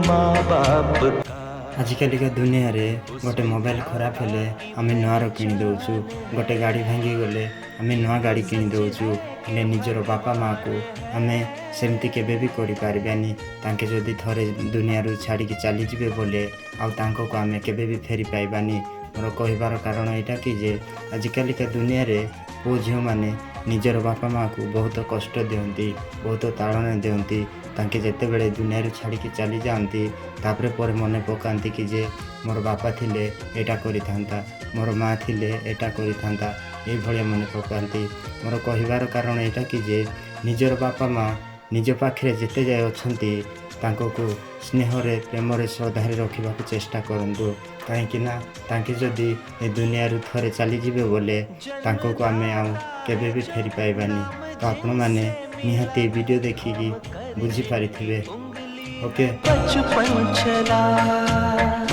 माँ बाप का। ଆଜିକାଲିକା ଦୁନିଆରେ ଗୋଟେ ମୋବାଇଲ ଖରାପ ହେଲେ ଆମେ ନୂଆର କିଣି ଦେଉଛୁ, ଗୋଟେ ଗାଡ଼ି ଭାଙ୍ଗିଗଲେ ଆମେ ନୂଆ ଗାଡ଼ି କିଣି ଦେଉଛୁ। ହେଲେ ନିଜର ବାପା ମାଆକୁ ଆମେ ସେମିତି କେବେ ବି କରିପାରିବାନି। ତାଙ୍କେ ଯଦି ଥରେ ଦୁନିଆରୁ ଛାଡ଼ିକି ଚାଲିଯିବେ ବୋଲେ ଆଉ ତାଙ୍କକୁ ଆମେ କେବେ ବି ଫେରି ପାଇବାନି। ମୋର କହିବାର କାରଣ ଏଇଟା କି ଯେ ଆଜିକାଲିକା ଦୁନିଆରେ ପୁଅ ଝିଅମାନେ ନିଜର ବାପା ମାଆକୁ ବହୁତ କଷ୍ଟ ଦିଅନ୍ତି, ବହୁତ ତାଡ଼ନା ଦିଅନ୍ତି। ତାଙ୍କେ ଯେତେବେଳେ ଦୁନିଆରୁ ଛାଡ଼ିକି ଚାଲିଯାଆନ୍ତି, ତାପରେ ପରେ ମନେ ପକାନ୍ତି କି ଯେ ମୋର ବାପା ଥିଲେ ଏଇଟା କରିଥାନ୍ତା, ମୋର ମା ଥିଲେ ଏଇଟା କରିଥାନ୍ତା, ଏଇଭଳିଆ ମନେ ପକାନ୍ତି। ମୋର କହିବାର କାରଣ ଏଇଟା କି ଯେ ନିଜର ବାପା ମା ନିଜ ପାଖରେ ଯେତେ ଯାଏ ଅଛନ୍ତି, ତାଙ୍କକୁ ସ୍ନେହରେ, ପ୍ରେମରେ, ଶ୍ରଦ୍ଧାରେ ରଖିବାକୁ ଚେଷ୍ଟା କରନ୍ତୁ। କାହିଁକି ନା ତାଙ୍କେ ଯଦି ଏ ଦୁନିଆରୁ ଥରେ ଚାଲିଯିବେ ବୋଲେ ତାଙ୍କକୁ ଆମେ ଆଉ କେବେ ବି ଫେରି ପାଇବାନି। ତ ଆପଣମାନେ ନିହାତି ଏ ଭିଡ଼ିଓ ଦେଖିକି ବୁଝିପାରିଥିବେ। ଓକେ। बचपन चला।